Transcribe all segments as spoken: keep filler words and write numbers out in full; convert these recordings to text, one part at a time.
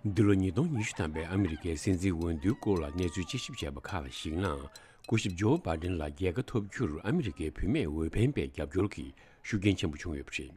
འདི་ལོ་ཉིས་སྟོང་ཉི་ཤུ་ཐམ་པའི་ཨ་མི་རི་ཀའི་སྲིད་འཛིན་འོས་བསྡུའི་སྐོར་ལ་གནས་ཚུལ་དཔྱད་ཞིབ་བྱས་པ་ཁག་ལ་གཞིགས་ན། སྐུ་ཞབས་ཇོ་བྷའི་ཌེན་ལ་རྒྱལ་ཁ་ཐོབ་རྒྱུར་ཨ་མི་རི་ཀའི་བུད་མེད་འོས་འཕེན་པའི་རྒྱབ་སྐྱོར་གྱིས་ཤུགས་རྐྱེན་ཆེན་པོ་བྱུང་ཡོད་པ་རེད།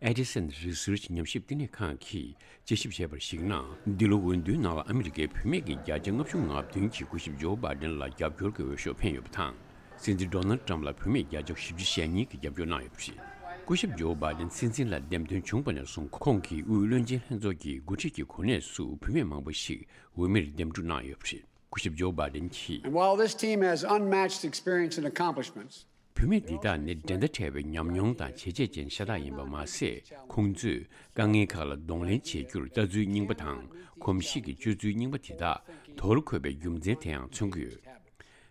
Edison Research་ཉམས་ཞིབ་བསྟི་གནས་ཁང་གིས་དཔྱད་ཞིབ་བྱས་པར་གཞིགས་ན། འདི་ལོ་འོས་བསྡུའི་ནང་ལ་ཨ་མི་རི་ཀའི་བུད་མེད་ཀྱི་བརྒྱ་ཆ་ལྔ་བཅུ་ང་བདུན་གྱིས་སྐུ་ཞབས་ཇོ་བྷའི་ཌེན་ལ་རྒྱབ་སྐྱོར་གྱི་འོས་ཤོག་འཕེན་ཡོད་པ་དང་། སྲིད་འཛིན་ཌོ་ནལ་ཊམ་ལ་བུད་མེད་བརྒྱ་ཆ་བཞི་བཅུ་ཞེ་གཉིས་ཀྱིས་རྒྱབ་སྐྱོར་གནང་ཡོད་པ་རེད། སྐུ་ཞབས་ཇོ་བྷའི་ཌེན་སྲིད་འཛིན་ལ་འདེམས་ཐོན་བྱུང་བ་ནས་བཟུང་ཁོང་གིས་དབུས་བློན་ཆེན་ལྷན་ཚོགས་ཀྱི་འགོ་ཁྲིད་ཀྱི་གོ་གནས་སུ་བུད་མེད་མང་པོ་ཞིག་འོས་མིར་འདེམས་སྒྲུག་གནང་ཡོད་པ་རེད། སྐུ་ཞབས་ཇོ་བྷའི་ཌེན་གྱིས། And while this team has unmatched experience and accomplishments, བུད་མེད་འདི་དག་ནི་འགྲན་ཟླ་བྲལ་བའི་ཉམས་མྱོང་དང་བྱས་རྗེས་ཅན་ཤ་སྟག་ཡིན་པ་མ་ཟད། ཁོང་ཚོས་དཀའ་ངལ་ཁག་ལ་གདོང་ལེན་བྱེད་རྒྱུར་ལྟ་ཚུལ་རྙིང་པ་དང་གོམས་གཤིས་ཀྱི་སྤྱོད་ཚུལ་རྙིང་པ་དེ་དག་དོར་འཁོད་པའི་རྒྱུ་མཚན་དེའང་མཚོན་གྱི་ཡོད།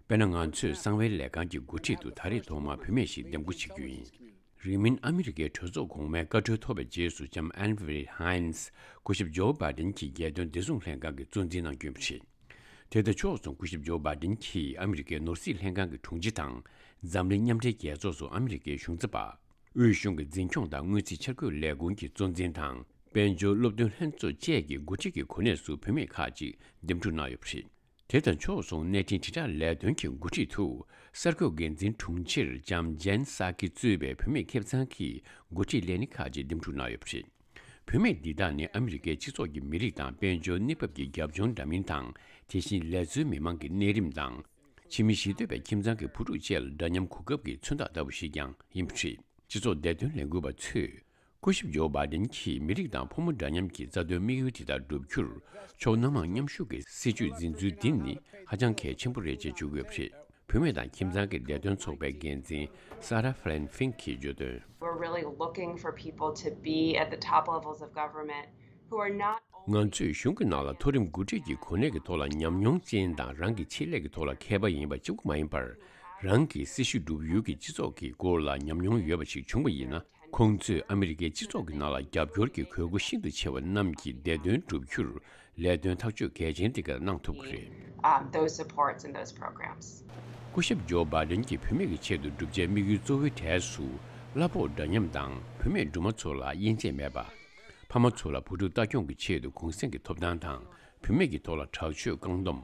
དཔེར་ན། ང་ཚོས་གསང་བའི་ལས་ཁང་གི་འགོ་ཁྲིད་དུ་ད་རེས་ཐོག་མར་བུད་མེད་ཞིག་འདེམས་བསྐོ་བྱེད་རྒྱུ་ཡིན། རིང་མིན་ཨ་མི་རི་ཀའི་གྲོས་ཚོགས་གོང་མའི་བཀའ་འཁྲོལ་ཐོབ་པའི་རྗེས་སུ་ལྕམ་ཨན་ཝེ་རི་ཧན་སི་སྐུ་ཞབས་ཇོ་བྷའི་ཌེན་གྱི་རྒྱལ་དོན་བདེ་སྲུང་ལྷན་ཁང་གི་གཙོ་འཛིན་གནང་རྒྱུ་ཡིན་པ་རེད། དེ་དང་ཕྱོགས་མཚུངས་སྐུ་ཞབས་ཇོ་བྷའི་ཌེན་གྱིས་ཨ་མི་རི་ཀའི་ནོར་སྲིད་ལྷན་ཁང་གི་དྲུང་ཆེ་དང་འཛམ་གླིང་མཉམ་འབྲེལ་རྒྱལ་ཚོགས་སུ་ཨ་མི་རི་ཀའི་གཞུང་ཚབ་པ། དབུས་གཞུང་གི་འཛིན་སྐྱོང་དང་སྔོན་རྩིས་འཆར་འགོད་ལས་ཁུངས་ཀྱི་གཙོ་འཛིན་དང་། དཔལ་འབྱོར་སློབ་སྟོན་ལྷན་ཚོགས་བཅས་ཀྱི་འགོ་ཁྲིད་ཀྱི་གོ་གནས་སུ་བུད་མེད་ཁག་ཅིག་འདེམས་སྒྲུག་གནང་ཡོད་པ་རེད། དེ་དང་ཕྱོགས་མཚུངས་གནས་འཕྲིན་དྲིལ་བསྒྲགས་ལས་དོན་གྱི་འགོ་ཁྲིད་དུ་གསར་འགོད་འགན་འཛིན་དྲུང་ཆེར་ལྕམ་ཇན་སཱ་ཀི་གཙོས་པའི་བུད་མེད་ཁེ་བཟང་གི་འགོ་ཁྲིད་ལས་སྣེ་ཁག་ཅིག་འདེམས་སྒྲུག་གནང་ཡོད་པ་རེད། བུད་མེད་འདི་དག་ནི་ཨ་མི་རི་ཀའི་སྤྱི་ཚོགས་ཀྱི་མི་རིགས་དང་དཔལ་འབྱོར་གནས་བབ་ཀྱི་རྒྱབ་ལྗོངས་འདྲ་མིན་དང་། དེ་བཞིན་ལས་བཟོའི་མི་མང་གི་གནས་རིམ་དང་། ཕྱི་མི་ཞི་གཏོད་པའི་ཁྱིམ་ཚང་གི་བུ་ཕྲུག་བཅས་ལ་འདྲ་མཉམ་གོ་སྐབས་ཀྱི་མཚོན་རྟགས་ལྟ་བུ་ཞིག་ཀྱང་ཡིན་པ་རེད། སྤྱི་ཚོགས་བདེ་དོན་ལས་འགུལ་བ་ཚོས། སྐུ་ཞབས་ཇོ་བྷའི་ཌེན་གྱིས་མི་རིགས་དང་ཕོ་མོ་འདྲ་མཉམ་གྱི་རྩ་དོན་དམིགས་ཡུལ་དེ་དག་བསྒྲུབ་རྒྱུར། ཕྱོགས་སྣ་མང་མཉམ་ཞུགས་ཀྱི་སྲིད་བྱུས་འཛིན་ཚུལ་འདི་ནི་ཧ་ཅང་གལ་ཆེན་པོ་རེད་ཅེས་བརྗོད་ཀྱི་ཡོད་པ་རེད། བུད་མེད་དང་ཁྱིམ་ཚང་གི་བདེ་དོན་ཚོགས་པའི་འགན་འཛིན་Sarah Flynn Fink་གིས་བརྗོད་དོན། We're really looking for people to be at the top levels of government who are not ང་ཚོས་གཞུང་གི་ནང་ལ་མཐོ་རིམ་འགོ་ཁྲིད་ཀྱི་གོ་གནས་ཀྱི་ཐོག་ལ་ཉམས་མྱོང་ཅན་དང་། རང་གི་ཆེད་ལས་ཀྱི་ཐོག་ལ་མཁས་པ་ཡིན་པ་གཅིག་པུ་མ་ཡིན་པར། རང་གི་སྲི་ཞུ་སྒྲུབ་ཡུལ་གྱི་སྤྱི་ཚོགས་ཀྱི་སྐོར་ལ་ཉམས་མྱོང་ཡོད་པ་ཞིག་བྱུང་བ་ཡིན་ན། ཁོང་ཚོས་ཨ་མི་རི་ཀའི་སྤྱི་ཚོགས་ཀྱི་ནང་ལ་རྒྱབ་སྐྱོར་གྱི་དགོས་མཁོ་ཤིན་ཏུ་ཆེ་བ་རྣམས་ཀྱི་བདེ་དོན་བསྒྲུབ་རྒྱུར་ལས་དོན་ཐག་གཅོད་གལ་ཆེན་དེ་གར་གནང་ཐུབ་ཀྱི་རེད། Um, those supports and those programs. སྐུ་ཞབས་ཇོ་བྷའི་ཌེན་གྱིས་བུད་མེད་ཀྱི་ཆེད་དུ་བསྒྲུབ་བྱའི་དམིགས་ཡུལ་གཙོ་བོའི་གྲས་སུ། གླ་ཕོགས་འདྲ་མཉམ་དང་། བུད་མེད་སྦྲུམ་མ་ཚོ་ལ་དབྱེ་འབྱེད་མེད་པ། ཕ་མ་ཚོ་ལ་བུ་ཕྲུག་ལྟ་སྐྱོང་གི་ཆེད་དུ་གུང་སེང་གི་ཐོབ་ཐང་དང་། བུད་མེད་ཀྱི་ཐོག་ལ་དྲག་སྤྱོད་བཀག་སྡོམ།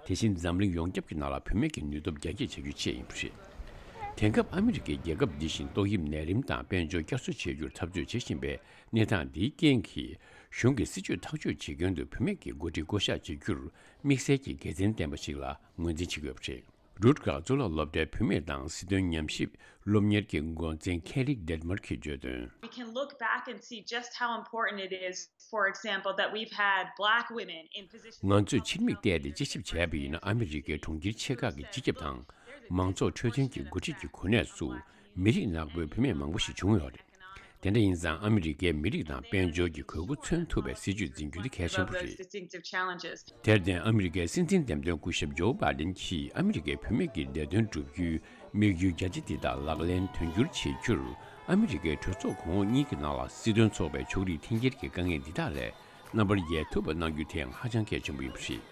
དེ་བཞིན་འཛམ་གླིང་ཡོངས་ཁྱབ་ཀྱི་ནང་ལ་བུད་མེད་ཀྱི་ནུས་སྟོབས་རྒྱ་སྐྱེད་བྱ་རྒྱུ་བཅས་ཡིན་པ་རེད། དེང་སྐབས་ཨ་མི་རི་ཀའི་རྒྱལ་ཁབ་འདི་བཞིན་ཏོག་དབྱིབས་ནད་རིམས་དང་དཔལ་འབྱོར་བསྐྱར་གསོ་བྱེད་རྒྱུར་འཐབ་རྩོད་བྱེད་བཞིན་པའི་གནས་སྟངས་འདིའི་རྐྱེན་གྱིས། གཞུང་གི་སྲིད་བྱུས་ཐག་གཅོད་བྱེད་མཁན་དུ་བུད་མེད་ཀྱི་འགོ་ཁྲིད་བསྐོ་གཞག་བྱེད་རྒྱུར་དམིགས་བསལ་གྱི་དགེ་མཚན་ལྡན་པ་ཞིག་ལ་ངོས་འཛིན་བྱེད་ཀྱི་ཡོད་པ་རེད། རུ་ཊ་གྷར་གཙུག་ལག་སློབ་གྲྭའི་བུད་མེད་དང་སྲིད་དོན་ཉམས་ཞིབ་སློབ་གཉེར་གྱི་འགོ་འཛིན་Kelly Detmer་གྱིས་བརྗོད་དོན། We can look back and see just how important it is, for example, that we've had black women in positions. ང་ཚོས་ཕྱིར་མིག་བལྟས་ཏེ་དཔྱད་ཞིབ་བྱས་པ་ཡིན་ན། ཨ་མི་རི་ཀའི་གྲོང་ཁྱེར་ཆེ་ཁག་གི་སྤྱི་ཁྱབ་དང་མང་ཚོགས་འཕྲོད་བསྟེན་གྱི་འགོ་ཁྲིད་ཀྱི་གོ་གནས་སུ་མི་རིགས་ནག་པོའི་བུད་མེད་མང་པོ་ཞིག་བྱུང་ཡོད་རེད། དེ་འདྲ་ཡིན་ཙང་། ཨ་མི་རི་ཀའི་མི་རིགས་དང་དཔལ་འབྱོར་གྱི་དགོས་མཁོ་མཚོན་ཐུབ་པའི་སྲིད་བྱུས་འཛིན་རྒྱུ་དེ་གལ་ཆེན་པོ་རེད། Distinctive challenges. དེར་བརྟེན། ཨ་མི་རི་ཀའི་སྲིད་འཛིན་འདེམས་ཐོན་སྐུ་ཞབས་ཇོ་བྷའི་ཌེན་གྱིས་ཨ་མི་རི་ཀའི་བུད་མེད་ཀྱི་བདེ་དོན་བསྒྲུབ་རྒྱུའི་དམིགས་ཡུལ་རྒྱ་ཆེ་འདི་དག་ལག་ལེན་དོན་འཁྱོལ་བྱེད་རྒྱུར། ཨ་མི་རི་ཀའི་གྲོས་ཚོགས་གོང་འོག་གཉིས་ཀྱི་ནང་ལ་སྲིད་དོན་ཚོགས་པའི་ཕྱོགས་རིས་འཐེན་འཁྱེར་གྱི་དཀའ་ངལ་འདི་དག་ལས་རྣམ་པར་རྒྱལ་ཐུབ་པ་གནང་རྒྱུ་དེའང་ཧ་ཅང་གལ་ཆེན་པོ་ཡིན་པ་རེད།